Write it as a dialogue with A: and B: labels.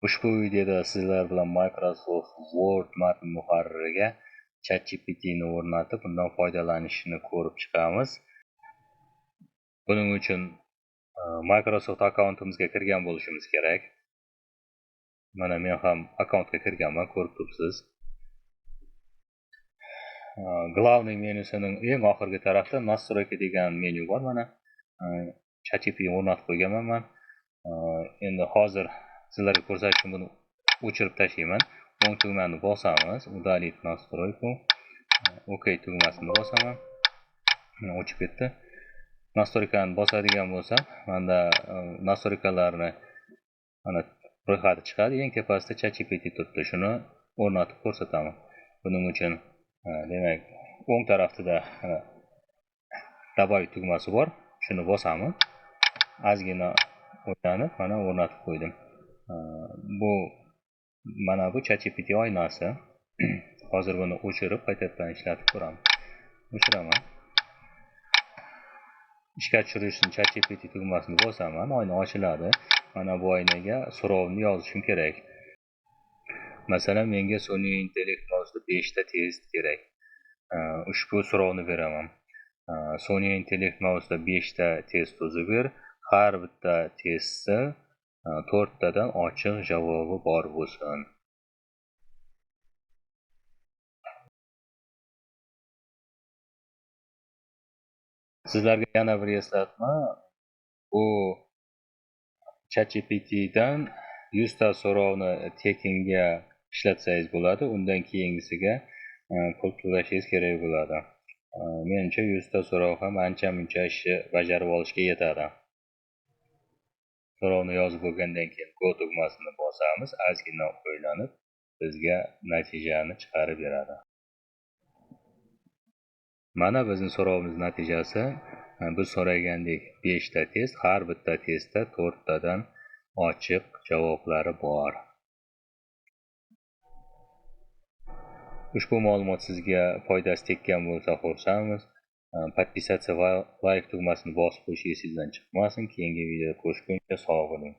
A: Ushbu videoda sizlar bilan Microsoft Word matn muharririga ChatGPTni o'rnatib, undan foydalanishni ko'rib chiqamiz. Buning uchun Microsoft akkauntimizga kirgan bo'lishimiz kerak. Mana men ham akkauntga kirganman, ko'rib turibsiz. Главный menyusining eng oxirgi tarafida настройка degan menyu bor mana. ChatGPT o'rnatib qo'yganman men. Endi hozir sizlarga ko'rsatish uchun buni o'chirib tashlayman. O'ng tugmani bosamiz, удалить настройку. OK tugmasini bosaman. O'chib ketdi. Настройкani bosadigan bo'lsam, menda настройкаlarni mana ro'yxati chiqadi. Eng tepasida ChatGPT turibdi. Shuni o'rnatib ko'rsataman. Buning uchun demak, o'ng tarafida добавить tugmasi bor. Shuni bosamiz. Ozgina o'ylanib, mana o'rnatib qo'ydim. Bu mana bu ChatGPT oynasi. Hozir buni o'chirib, qaytadan ishlatib ko'ramiz. O'chiraman. Ishga tushirish uchun ChatGPT tugmasini bosaman, oyna ochiladi. Mana bu oynaga so'rovni yozishim kerak. Masalan, menga sun'iy intellekt mavzusida 5 ta test kerak. Ushbu so'rovni beraman. Sun'iy intellekt mavzusida 5 ta test tuzib ber. Har bitta testni 4 tadan ochiq javobi bor bo'lsin. Sizlarga yana bir eslatma, bu ChatGPTdan 100 ta so'rovni tekinga ishlatsangiz bo'ladi, undan keyingisiga pul to'lashingiz kerak bo'ladi. Menimcha 100 ta so'rov ham ancha-muncha ishni bajarib olishga yetadi. So'rovni yozib bo'lgandan keyin Go tugmasini bosamiz, ozgina o'ylanib bizga natijani chiqarib beradi. Mana bizning so'rovimiz natijasi. Biz so'ragandek 5 ta test, har bitta testda 4 tadan ochiq javoblari bor. Ushbu ma'lumot sizga foydasi tekkan bo'lsa xursandmiz. Podpisatsiya va like tugmasini bosib qo'yish esingizdan chiqmasin. Keyingi videoda ko'rishguncha sog' bo'ling.